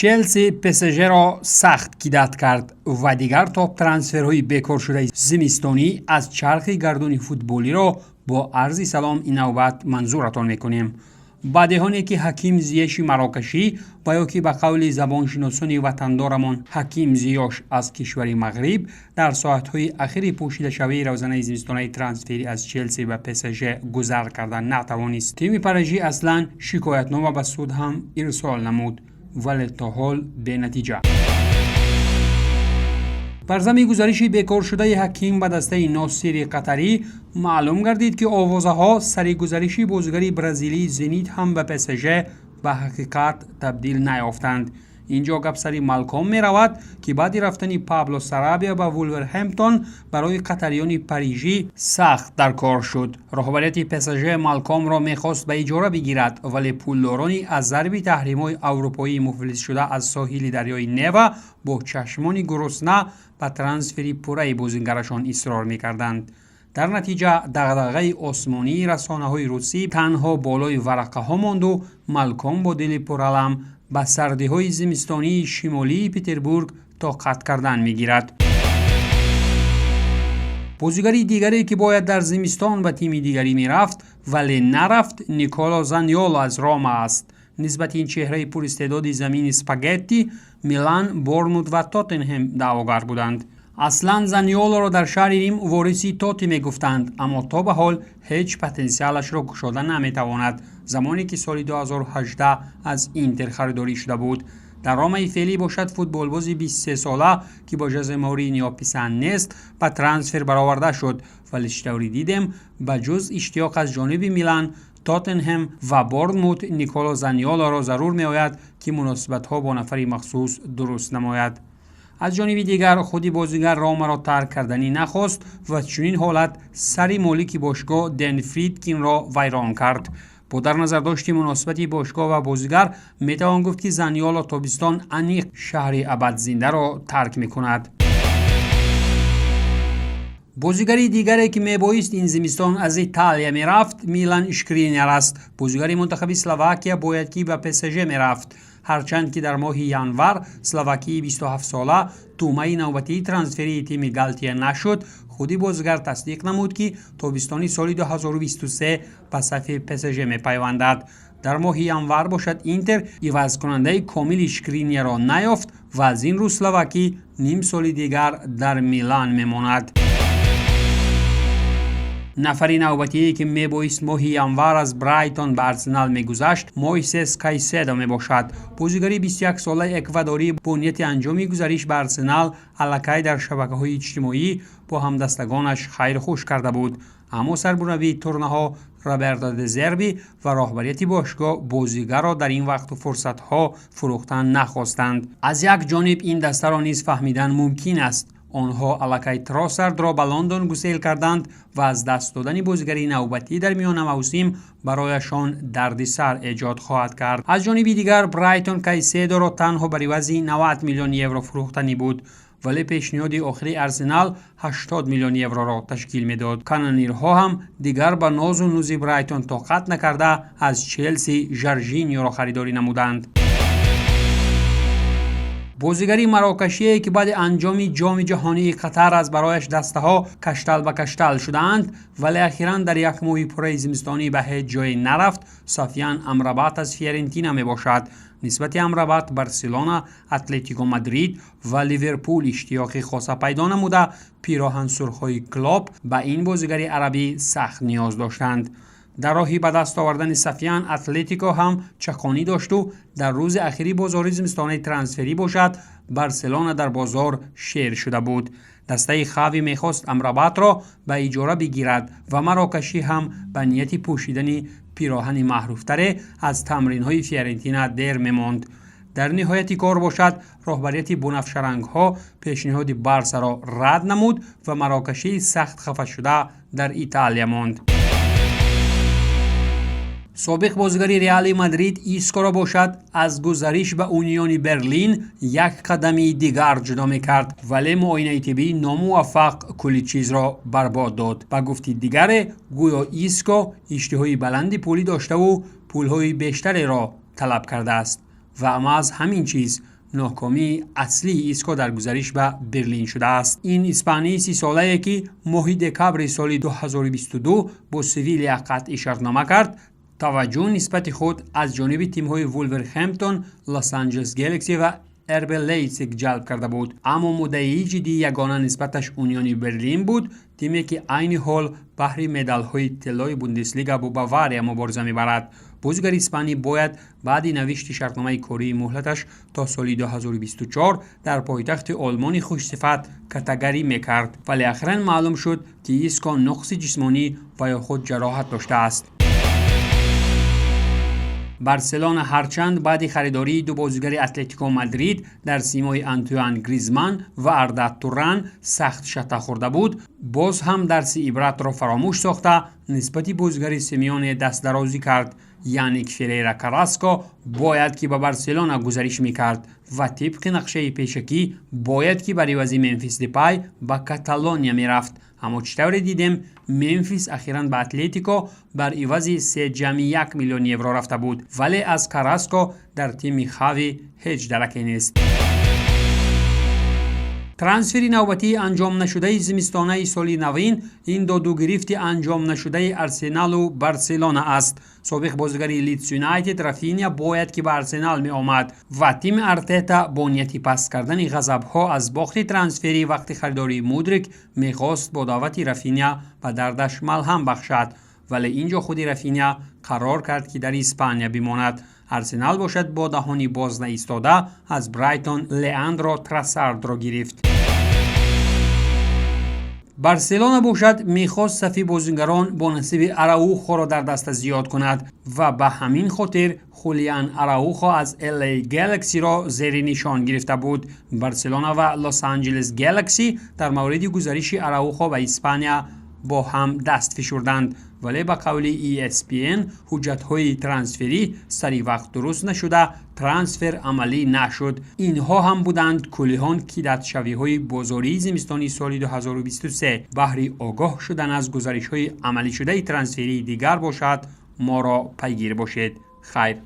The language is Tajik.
Челси ПСЖ-ро сахт кидать кард ва дигар топ-трансферҳои бекоршудаи зимистонӣ аз чархи гардуни футболиро бо арзи салом ин навбат манзуратон мекунем. Баъдеҳоне ки Ҳаким Зиеши марокашӣ ва ё ки ба қавли забоншиносони ватандорамон Ҳаким Зиёш аз кишвари Мағриб дар соатҳои ахири пӯшидашавии равзанаи зимистонаи трансферӣ аз Челси ба ПСЖ гузар карда натавонист, тими парижӣ аслан шикоятнома ба суд ҳам ирсол намуд, вале то ҳол бенатиҷа. Бар зами гузариши бекоршудаи Ҳаким ба дастаи Носири қатарӣ маълум гардид, ки овозаҳо сари гузариши бозигари бразилии Зенит ҳам ба ПСЖ ба ҳақиқат табдил наёфтанд. Ин ҷо гап сари Малком меравад, ки баъди рафтани Пабло Сарабия ба Вулверҳемптон барои қатариёни парижӣ сахт дар кор шуд. Роҳбарияти ПСЖ Малкомро мехост ба иҷора бигирад, вале пулдорони аз зарби таҳримҳои аврупоӣ муфлисшуда аз соҳили дарёи Нева бо чашмони гурусна ба трансфери пурраи бозигарашон исрор мекарданд. Дар натиҷа дағдағаи осмонии расонаҳои русӣ танҳо болои варақаҳо монду Малком бо дили пуралам ба сардиҳои зимистонии шимолии Петербург тоқат кардан мегирад. Бозигари дигаре, ки бояд дар зимистон ба тими дигарӣ мерафт, вале нарафт, Николо Заниоло аз Рома аст. Нисбати ин чеҳраи пуристеъдоди замини спагетти Милан, Борнмут ва Тоттенҳем даъвогар буданд. Аслан Заниолоро дар шаҳри Рим вориси Тоти мегуфтанд, аммо то ба ҳол ҳеҷ потенсиалашро кушода наметавонад. Замоне ки соли 2018 аз Интер харидорӣ шуда буд, дар Ромаи феълӣ бошад, футболбози 23-сола, ки бо Жозе Моуриньо писанд нест, ба трансфер бароварда шуд, вале чӣ тавре дидем, ба ҷуз иштиёқ аз ҷониби Милан, Тоттенҳем ва Борнмут Николо Заниолоро зарур меояд, ки муносибатҳо бо нафари махсус дуруст намояд. Аз ҷониби дигар, худи бозигар Ромаро тарк карданӣ нахост ва чунин ҳолат сари молики бошгоҳ Дэн Фридкинро вайрон кард. Бо дар назардошти муносибати бошгоҳ ва бозигар метавон гуфт, ки Заниоло тобистон аниқ шаҳри абадзиндаро тарк мекунад. Бозигари дигаре, ки мебоист ин зимистон аз Италия мерафт, Милан Шкриняр аст. Бозигари мунтахаби Словакия бояд ки ба ПСЖ мерафт, ҳарчанд ки дар моҳи январ словакии 27-сола тӯъмаи навбатии трансферии тими Галтия нашуд. Худи бозигар тасдиқ намуд, ки тобистони соли 2023 ба сафи ПСЖ мепайвандад. Дар моҳи январ бошад, Интер ивазкунандаи комили Шкринияро наёфт ва аз ин рӯ словакӣ ним соли дигар дар Милан мемонад. Нафари навбатие, ки мебоист моҳи январ аз Брайтон ба Арсенал мегузашт, Мойсес Кайседо мебошад. Бозигари 21-солаи эквадорӣ бо нияти анҷоми гузариш ба Арсенал аллакай дар шабакаҳои иҷтимоӣ бо ҳамдастагонаш хайрхуш карда буд, аммо сармураббии турнаҳо Роберто де Зерби ва роҳбарияти бошгоҳ бозигарро дар ин вақту фурсатҳо фурӯхтан нахостанд. Аз як ҷониб ин дастаро низ фаҳмидан мумкин аст. Онҳо аллакай Тросардро ба Лондон гусел карданд ва аз даст додани бозигари навбатӣ дар миёна мавсим барояшон дарди сар эҷод хоҳад кард. Аз ҷониби дигар, Брайтон Кайседоро танҳо бар ивази 90 миллион евро фурӯхтанӣ буд, вале пешниҳоди охири Арсенал 80 миллион евроро ташкил медод. Канонирҳо ҳам дигар ба нозу нузи Брайтон тоқат накарда, аз Челси Жоржиньоро харидорӣ намуданд. Бозигари марокашие, ки баъди анҷоми Ҷоми ҷаҳонии Қатар аз барояш дастаҳо каштал ба каштал шудаанд, вале ахиран дар як моҳи пурраи зимистонӣ ба ҳеҷ ҷое нарафт, Софиян Амрабат аз Фиорентина мебошад. Нисбати Амрабат Барселона, Атлетико Мадрид ва Ливерпул иштиёқи хоса пайдо намуда, пироҳансурхҳои Клоп ба ин бозигари арабӣ сахт ниёз доштанд. Дар роҳи ба даст овардани Сафиян Атлетико ҳам чақонӣ дошту дар рӯзи ахири бозори зимистонаи трансферӣ бошад, Барселона дар бозор шер шуда буд. Дастаи Хави мехост Амрабатро ба иҷора бигирад ва марокашӣ ҳам ба нияти пӯшидани пироҳани маъруфтаре аз тамринҳои Фиорентина дер мемонд. Дар ниҳояти кор бошад, роҳбарияти бунафшарангҳо пешниҳоди Барсаро рад намуд ва марокашии сахт хафашуда дар Италия монд. Собиқ бозигари Реали Мадрид Искоро бошад, аз гузариш ба Униони Берлин як қадами дигар ҷудо мекард, вале муоинаи тиббии номуваффақ кулли чизро барбод дод. Ба гуфти дигаре, гӯё Иско иштиҳои баланди пулӣ доштаву пулҳои бештареро талаб кардааст ва маҳз ҳамин чиз Нокомии аслии Иско дар гузариш ба Берлин шудааст. Ин испании 30-солае, ки моҳи декабри соли 2022 бо Севилия қатъи шартнома кард, таваҷҷӯҳ нисбати худ аз ҷониби тимҳои Вулверхэмптон, Лос-Анҷелес Гелакси ва РБ Лейпсиг ҷалб карда буд. Аммо муддаии ҷиддии ягона нисбаташ Униёни Берлин буд, тиме, ки айни ҳол баҳри медалҳои тиллои Бундеслига бо Бавария мубориза мебарад. Бозигари испанӣ бояд баъди навишти шартномаи кории муҳлаташ то соли 2024 дар пойтахти Олмони хушсифат катагарӣ мекард, вале ахиран маълум шуд, ки Иско нуқси ҷисмонӣ ва ё худ ҷароҳат доштааст. Барселона ҳарчанд баъди харидории ду бозигари Атлетико Мадрид дар симои Антуан Гризман ва Арда Туран сахт шата хӯрда буд, боз ҳам дарси ибратро фаромӯш сохта, нисбати бозигари Симеоне дастдарозӣ кард. Яник Ферейра Караско бояд ки ба Барселона гузариш мекард ва тибқи нақшаи пешакӣ бояд ки бар ивази Мемфис Депай ба Каталония мерафт. Аммо чӣ тавре дидем, Мемфис ахиран ба Атлетико бар ивази 3,1 миллион евро рафта буд, вале аз Караско дар тими Хави ҳеҷ дараке нест. Трансфери навбатии анҷомнашудаи зимистонаи соли навин ин додугирифти анҷомнашудаи Арсеналу Барселона аст. Собиқ бозигари Лидс Юнайтед Рафиня бояд ки ба Арсенал меомад ва тими Артета бо нияти паст кардани ғазабҳо аз бохти трансферӣ вақти харидории Мудрик мехост бо даъвати Рафиня ба дардаш малҳам бахшад, вале ин ҷо худи Рафиня қарор кард, ки дар Испания бимонад. Арсенал бошад, бо даҳони боз наистода, аз Брайтон Леандро Троссардро гирифт. Барселона бошад, мехост сафи бозигарон бо насиби Араухоро дар даста зиёд кунад ва ба ҳамин хотир Хулиан Араухо аз ЛА Гэлаксиро зери нишон гирифта буд. Барселона ва Лос-Анҷелес Гэлакси дар мавриди гузариши Араухо ба Испания бо ҳам даст фишурданд, вале ба қавли ESPN ҳуҷҷатҳои трансферӣ сари вақт дуруст нашуда, трансфер амалӣ нашуд. Инҳо ҳам буданд куллиҳон кидатшавиҳои бозории зимистони соли 2023. Баҳри огоҳ шудан аз гузаришҳои амалишудаи трансферии дигар бошад, моро пайгир бошед. Хайр.